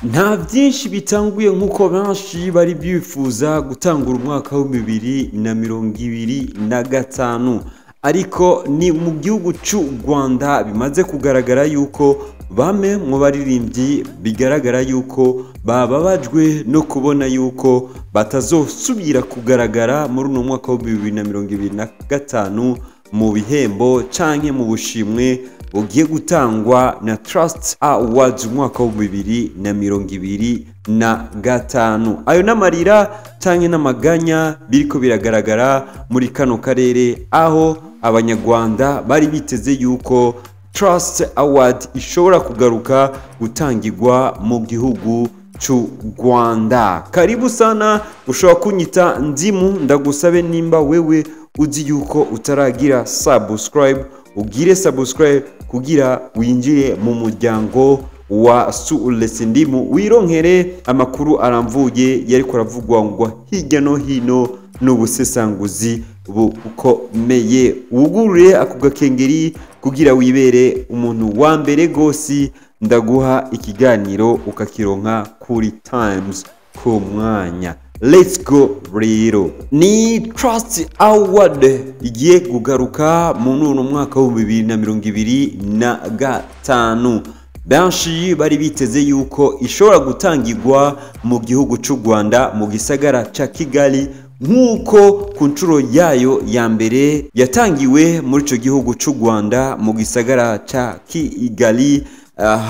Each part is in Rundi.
Nta byinshi bitanguye nk'uko benshi bari bifuza gutangura umwaka wa 2025, ariko ni mu gihugu cy'u Rwanda bimaze kugaragara yuko bamwe mu baririmbyi bigaragara yuko bababajwe no kubona yuko batazosubira kugaragara muri uno mwaka wa 2025 mu bihembo canke mu bushimwe bugiye gutangwa na Trust Awards umwaka wa 2025. Ayo n'amarira canke n'amaganya biriko biragaragara muri kano karere, aho abanyarwanda bari biteze yuko Trust Award ishobora kugaruka gutangirwa mu gihugu cy'u Rwanda. Karibu sana, ushobora kunyita Ndimu. Ndagusabe nimba wewe uzi yuko utaragira subscribe, ugire subscribe kugira winjire mu muryango wa Sules Ndimu, wironkere amakuru aramvuye yariko aravugwa ngo hirya no hino n'ubusesanguzi bukomeye. Wugurure ako gakengeri kugira wibere umuntu wa mbere gosi, ndaguha ikiganiro ukakironka kuri Times ku mwanya. Let's go. Rero ni Trust Award igiye kugaruka mu uno mwaka wa 2025. Benshi bari biteze yuko ishobora gutangirwa mu gihugu cy'u Rwanda, mu gisagara ca Kigali, nk'uko ku nshuro yayo ya mbere yatangiwe muri ico gihugu cy'u Rwanda mu gisagara ca Kigali.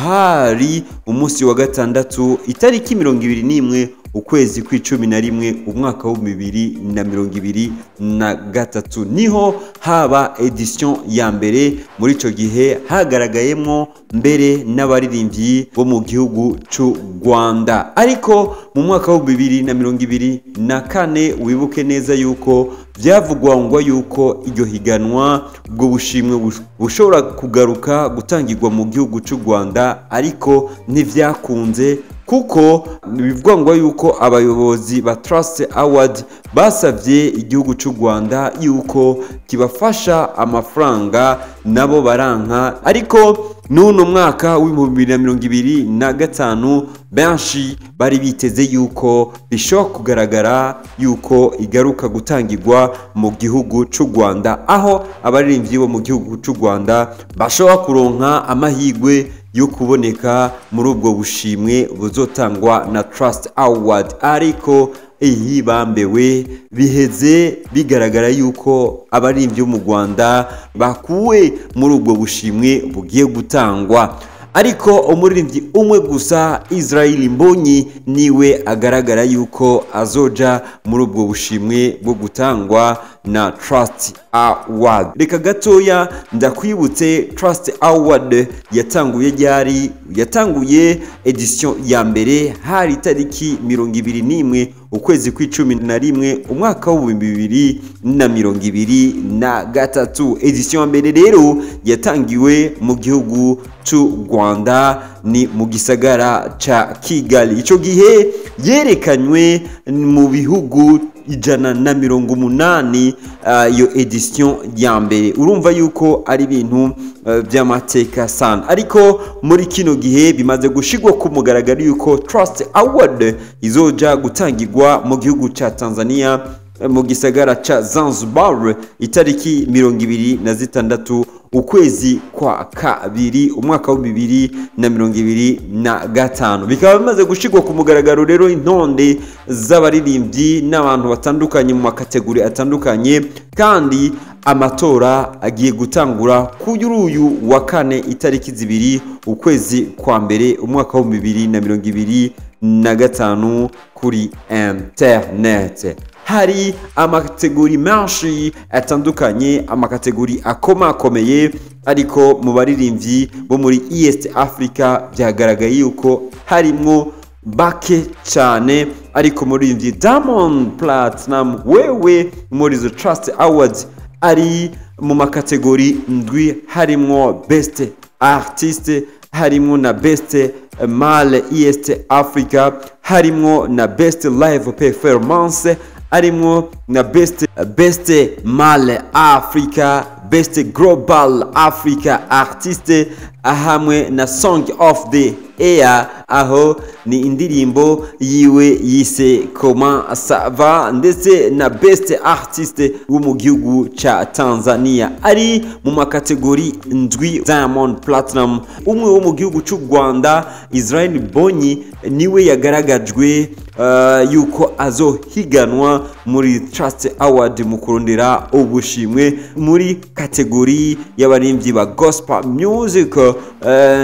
Hari umunsi wa gatandatu, itariki 21 ukwezi kw'11 umwaka wa 2023, niho haba edition ya mbere. Muri ico gihe hagaragayemwo mbere n'abaririmbyi bo mu gihugu cy'u Rwanda. Ariko mu mwaka wa 2024, wibuke neza yuko byavugwa ngo yuko iryo higanwa, ubwo bushimwe bushobora kugaruka gutangirwa mu gihugu cy'u Rwanda, ariko ntivyakunze kuko bivugwa ngo yuko abayobozi ba Trust Award basavye igihugu cy'u Rwanda yuko kibafasha amafaranga, nabo baranka. Ariko n'uno mwaka w'2025 benshi bari biteze yuko bishobora kugaragara yuko igaruka gutangirwa mu gihugu cy'u Rwanda, aho abaririmbyi bo mu gihugu cy'u Rwanda bashobora kuronka amahirwe yo kuboneka muri ubwo bushimwe buzotangwa na Trust Award. Ariko iyi bambewe biheze bigaragara yuko abaririmbyi bo mu Rwanda bakuwe muri ubwo bushimwe bugiye gutangwa, ariko umuririmbyi umwe gusa, Israel Mbonyi, niwe agaragara yuko azoja muri ubwo bushimwe bwo gutangwa na Trust Award. Reka gatoya ndakwibutse Trust Award yatanguye ryari. Yatanguye edition ya mbere hari itariki 21 ukwezi kw'11 umwaka w'2023. Edition ya mbere rero yatangiwe mu gihugu cy'u Rwanda, ni mu gisagara ca Kigali. Ico gihe yerekanywe mu bihugu 180 iyo edition ya mbere. Urumva yuko ari ibintu by'amateka sana. Ariko muri kino gihe bimaze gushigwa ku mugaragaro yuko Trust Award izoja gutangirwa mu gihugu ca Tanzania, mu gisagara ca Zanzibar, itariki 26 ukwezi kwa kabiri umwaka wa 2025. Bikaba bimaze gushigwa ku mugaragaro rero intonde z'abaririmbyi n'abantu batandukanye mu makategori atandukanye, kandi amatora agiye gutangura kuri uyu wa kane, itariki 2 ukwezi kwa mbere umwaka wa 2025 kuri internet. Hari amakategori menshi atandukanye, amakategori akomakomeye, ariko mu baririmbyi bo muri East Africa byagaragaye yuko harimwo bake cyane. Ariko muririmbyi Diamond Platnumz wewe muri the Trust Awards ari mu makategori ndwi, harimwo Best Artist, harimwo na Best Male East Africa, harimwo na Best Live Performance, harimwo na Best Male Africa, Best Global Africa Artist hamwe na Song of the Year, aho ni indirimbo yiwe yise Comment ça va, ndetse na Best Artist wo mu gihugu ca Tanzania. Ari mu makategori ndwi. Diamond Platinum, umwe wo mu gihugu c'u Rwanda, Israel Mbonyi, niwe yagaragajwe yuko azohiganwa muri Trust Award mu kurondera ubushimwe muri kategori y'abaririmbyi ba gospel music,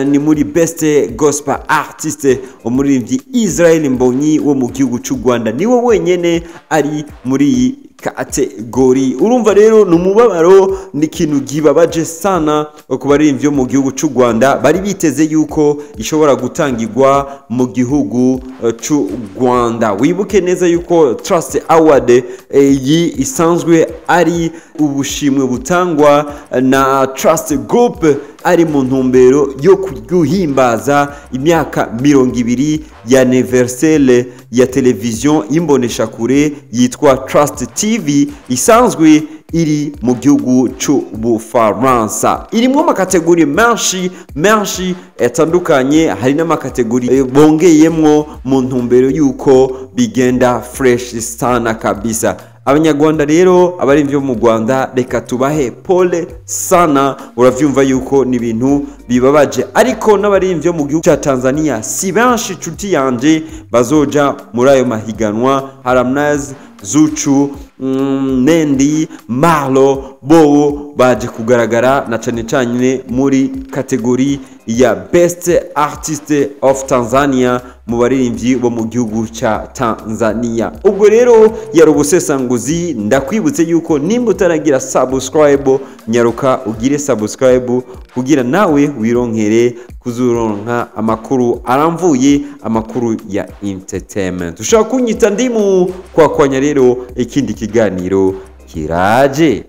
ni muri Best Gospel Artist. Umuririmbyi Israel Mbonyi wo mu gihugu c'u Rwanda niwe wenyene ari muri iyi kategori. Urumva rero ni umubabaro, ni ikintu gibabaje sana ku baririmbyi bo mu gihugu c'u Rwanda bari biteze yuko ishobora gutangirwa mu gihugu c'u Rwanda. Wibuke neza yuko Trust Award iyi isanzwe ari ubushimwe butangwa na Trust Group, ari mu ntumbero yo guhimbaza imyaka 20 ya anniversaire ya televiziyo y'imboneshakure yitwa Trust TV, isanzwe iri mu gihugu c'Ubufaransa. Irimwo amakategori menshi menshi atandukanye, hari n'amakategori bongeyemwo mu ntumbero y'uko bigenda fresh sana kabisa. Abanyarwanda rero, abaririmbyi bo mu Rwanda, reka tubahe pole sana. Uravyumva yuko ni ibintu bibabaje, ariko n'abaririmbyi bo mu gihugu cya Tanzania si benshi, inshuti yanje, bazoja muri ayo mahiganwa. Harmonize, Zuchu, Nandy, Marlo, bobo baje kugaragara na cane cane muri kategori ya Best Artist of Tanzania mu baririmbyi bo mu gihugu ca Tanzania. Ubwo rero yari ubusesanguzi. Ndakwibutse yuko nimba utaragira subscribe, nyaruka ugire subscribe kugira nawe wironkere kuzuronka amakuru aramvuye, amakuru ya entertainment. Ushobora kunyita Ndimu Kwakwanya. Rero ikindi kiganiro kiraje.